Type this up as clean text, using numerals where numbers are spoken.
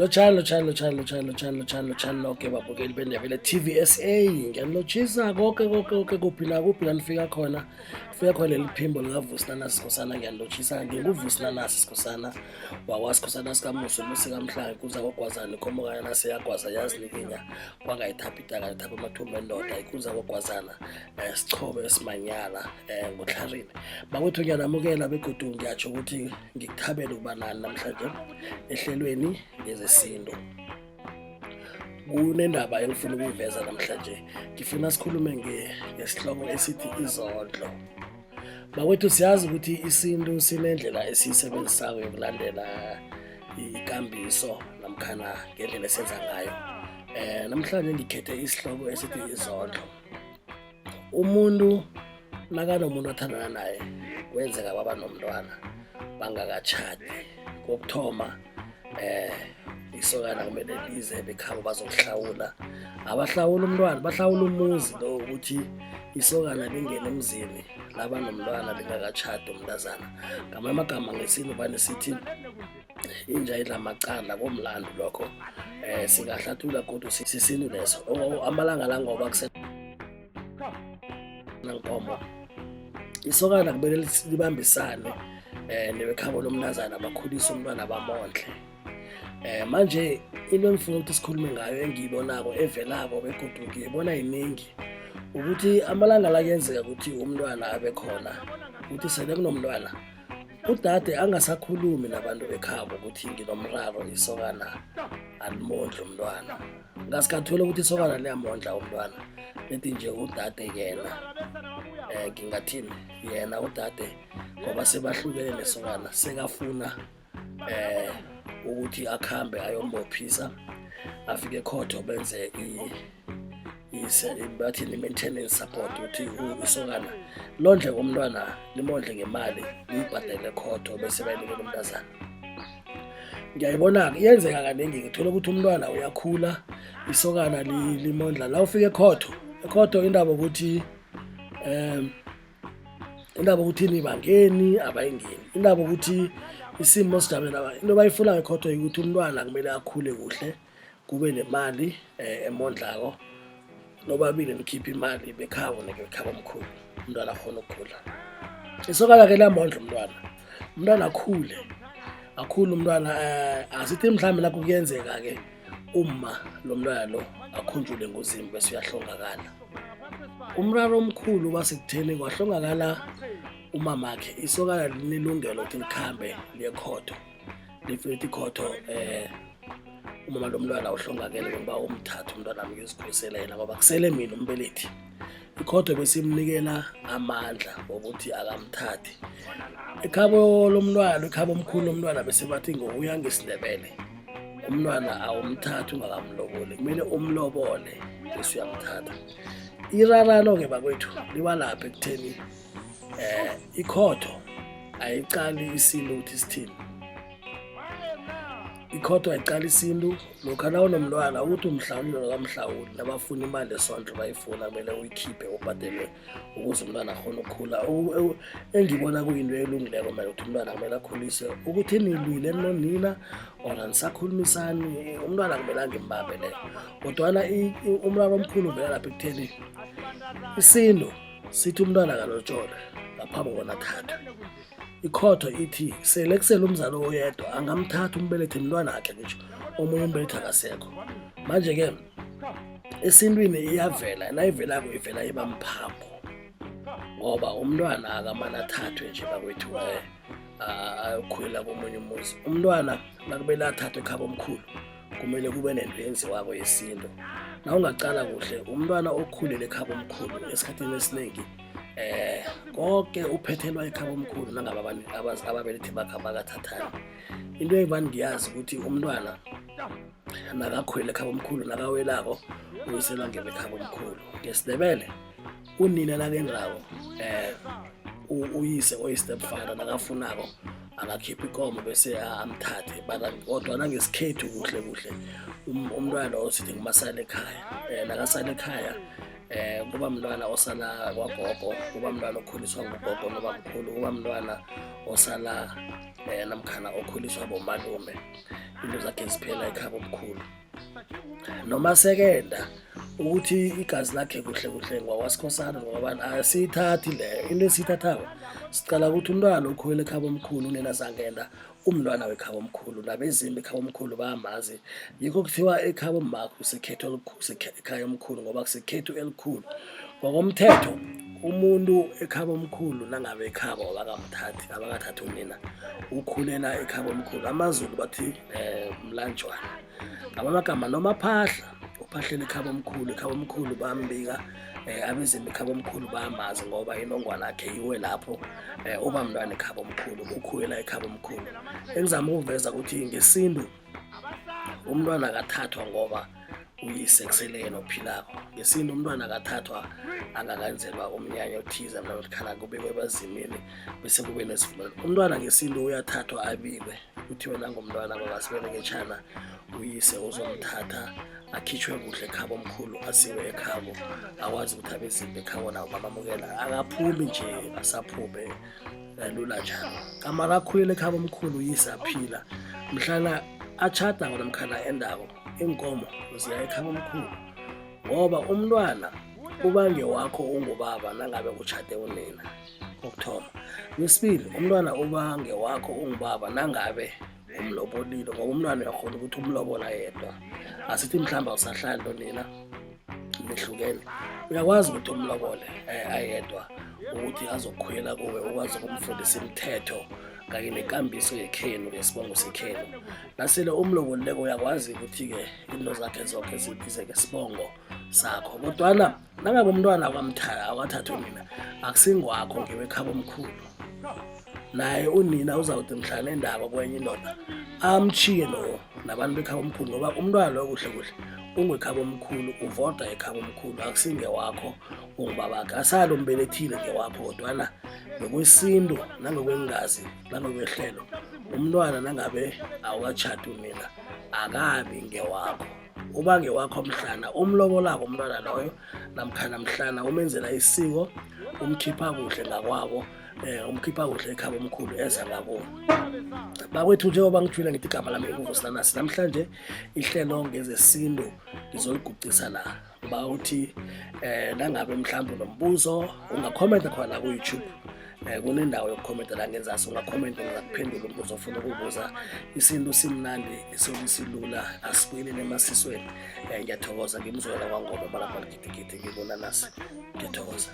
Lotshani, lotshani, lotshani, lotshani, lotshani, lotshani, lotshani lonke babukeli beNdebele TVSA. Ngiyanilotshisa konke konke konke kuphi na kuphi la nifika khona. Kufika khona leli phimbo likaVusi Nanasi Sikhosana ngiyanilotshisa. NginguVusi Nanasi Sikhosana wakwaSikhosana sikaMusi umusi kaMhlanga kuza kogwazana ikhomokana naseyagwaza yazinikinya kwangayithapha itaka ithapha amathumbu endoda ikuza kogwazana sichobe esimanyala ngotlharini. Bakwethu ngiyanamukela begodu ngiyatsho ukuthi ngikuthabele ukuba nani namhlanje ehlelweni ngezesintu. Kunendaba engifuna ukuyiveza namhlanje, ngifuna sikhulume ngesihloko esithi izondlo. Bakwethu siyazi ukuthi isintu sinendlela esiyisebenzisako yokulandela ikambiso namkhana ngendlela esenza ngayo. Namhlanje ngikhethe isihloko esithi izondlo. Umuntu nakanomuntu athandana naye kwenzeka baba nomntwana bangakatshadi. Kokuthoma isokana kumele lize bekhabo bazokuhlawula. Abahlawula umntwana, bahlawula umuzi lo ukuthi isokana lingene emzini laba nomntwana lingakatshadi umntazana. Ngamanye amagama ngesintu vane sithi inja idla amaqanda komlando lokho. Singahlathula godu sisintu leso. Amalanga la ngoba kusenankomo isokana kumele libambisane nebekhabo lomntazana bakhulise umntwana bamondle. Manje into engifuna ukuthi sikhulume ngayo engiyibonako evelako begodu ngiyibona yiningi ukuthi amalanga la kuyenzeka ukuthi umntwana abe khona ukuthi sele kunomntwana udade angasakhulumi nabantu bekhabo ukuthi nginomraro isokana alimondli umntwana. Ngasikhathula ukuthi isokana liyamondla umntwana lethi nje udade yena ngingathini yena udade ngoba sebahlukene nesokana sekafuna ukuthi akhambe ayombophisa afike ekhotho benze bathi ni-maintenance support ukuthi isokana londle umntwana limondle ngemali liyibhadele ekhotho bese bayinikela umntazana. Ngiyayibona-ke iyenzeka kaningi, ngithola ukuthi umntwana uyakhula isokana limondla la ufika ekhotho. Ekhotho indaba ukuthi indaba ukuthi nibangeni abayingeni, indaba ukuthi isimo sijame into abayifuna ekhotho ukuthi umntwana kumele akhule kuhle kube nemali emondlako nobabili nikhiphe imali bekhabo nebekhabo omkhulu umntwana akhona ukukhula. Isokana-ke liyamondla umntwana, umntwana akhule akhule umntwana asithi mhlawumbe lapho kuyenzeka-ke umma lo mntwana lo akhunjule nguZimu bese uyahlongakala. Umraro omkhulu basekutheni kwahlongakala umamakhe, isokana linelungelo ukuthi likhambe liye ekhotho lifike ikhotho umama lo mntwana uhlongakele ngoba umthatha umntwana wami ngiyozikhulisela yena ngoba kusele mina umbelethi. Ikhotho besimnikela amandla wokuthi akamthathi. Ekhabo lomntwana, ekhabo omkhulu lomntwana bese bathi ngokuya ngesiNdebele umntwana awumthathi ungakamloboli, kumele umlobole bese uyamthatha. Irarano-ke bakwethu liba lapha ekutheni ikhotho ayiqali isintu ukuthi sithini. Ikhotho ayiqali isintu lokha nawunomntwana ukuthi umhlawulile nokamhlawuli nabafuna imali esondlo bayifuna kumele uyikhiphe ubhadelwe ukuze umntwana akhone ukukhula. Engibona kuyinto elungileko mina ukuthi umntwana kumele akhuliswe ukuthi nilwile nonina or anisakhulumisani umntwana akumelanga imbambe leyo. Kodwana umraro omkhulu uvela lapha ekutheni isintu sithi umntwana akalotjolwe ngaphambi kobana athathwe. Ikhotho ithi sele kusele umzali oyedwa angamthatha umbelethi mntwana akhe ngisho omunye umbelethi akasekho. Manje-ke esintwini iyavela, nayivelako ivela iba mphambo ngoba umntwana akamane athathwe nje bakwethu ayokhulela komunye umuzi. Umntwana nakumele athathwe ekhabo omkhulu kumele kube nento eyenziwako yesintu. Nawungaqala kuhle umntwana okhulele ekhabo omkhulu esikhathini esiningi konke uphethelwa ekhabo omkhulu nangabe ababelethi bakhe abakathathani. Into evane ngiyazi ukuthi umntwana nakakhulele ekhabo omkhulu nakawelako uyiselwa ngebekhabo omkhulu. NgesiNdebele unina nakendako uyise oyi-stepfather nakafunako angakhipha ikomo bese amthathe kodwa nangesikhethu kuhle kuhle umntwana lo sithi ngumasala ekhaya. Nakasala ekhaya kuba mntwana osala kwagogo, kuba mntwana okhuliswa ngugogo nobamkhulu, kuba mntwana osala namkhana okhuliswa bomalume. Into zakhe ziphela ekhabo omkhulu. Noma sekenda ukuthi igazi lakhe kuhle kuhle ngwakwaSikhosana, ngoba asiyithathi leyo into. Esiyithathako sicala ukuthi umntwana ukhulele ekhabo omkhulu, unina zangenda, umntwana wekhabo omkhulu, nabezimu ekhabo omkhulu bayamazi. Yikho kuthiwa ekhabo makho kusekhetho ekhaya omkhulu, ngoba kusekhethu elikhulu. Ngokomthetho umuntu ekhabo omkhulu, nangabe ekhabo abakamthathi, abakathathi unina, ukhulela ekhabo omkhulu. AmaZulu bathi mlanjwana ngamagama, noma phahla uphahlela ekhabo omkhulu, ekhabo omkhulu bambika, abezimu ekhabo omkhulu bayamazi ngoba inongwana yakhe iwe lapho. Uba mntwana ekhabo omkhulu, ukhulela ekhabo omkhulu. Engizama ukuveza ukuthi ngesintu umntwana akathathwa ngoba uyise kusele yena ophilako. Ngesintu umntwana akathathwa angakenzelwa umnyanya othize, mna khala kubekwe ebazimini bese kube nesivumelwano. Umntwana ngesintu uyathathwa abikwe, kuthiwe nangomntwana kwakasibeleketshana, uyise uzomthatha, akhitshwe kuhle ekhabo omkhulu, asiwe ekhabo, akwazi ukuthi abezimu ekhabo nabo bamamukela. Akaphumi nje asaphume lula njalo. Kamara akhulele ekhabo omkhulu, uyise aphila, mhlana atshadako namkhana endako, iinkomo ziya ekhabo omkhulu, ngoba umntwana uba ngewakho ungubaba nangabe utshade unina, kokuthoma. Kwesibili, umntwana uba ngewakho ungubaba nangabe umlobolile, ngoba umntwana uyakhona ukuthi umlobola yedwa. Asithi mhlawumbe awusahlali nonina, nihlukene, uyakwazi ukuthi umlobole ayedwa ukuthi azokhwela kuwe, ukwazi ukumfundisa imithetho kanye nekambiso yekhenu, ngesibongo sekhenu. Nasele umlobolileko uyakwazi ukuthi-ke into zakhe zonke zibize ngesibongo sakho. Kodwana nangabe umntwana awathathwe nina, akusingwakho, ngewekhabo omkhulu. Naye unina uzawuthi mhlana endaba kwenye indoda amchiye lo nabantu bekhabo omkhulu, ngoba umntwana loyo kuhle kuhle ungekhabo omkhulu, uvoda ekhabo omkhulu, akusingewakho ungubabakhe. Asale umbelethile ngewakho, kodwana ngokwesintu nangokwengazi nangokwehlelo umntwana nangabe awukatshati unina akabi ngewakho. Uba ngewakho mhlana umlobolako umntwana loyo, namkhana mhlana umenzela isiko, umkhipha kuhle ngakwabo, umkhipha kuhle ekhaba omkhulu eza ngakuwo. Bakwethu, njengoba ngijwile ngithi igama lami inguVusi, namhlanje ihlelo ngezesintu ngizoliguqisa la. Ngiba ukuthi nangabe mhlawumbe unombuzo ungakhomenta khona ku YouTube, kunendawo yokukhomenta la ngenzasi, ungakhomenta, ngizakuphendula umbuzo ofuna ukubuza. Isintu simnandi, isokusilula, asibuyeleni emasisweni. Ngiyathokoza. Ngimzwela kwaNgobe malapha gidigidi, ngibonanasi, ngiyathokoza.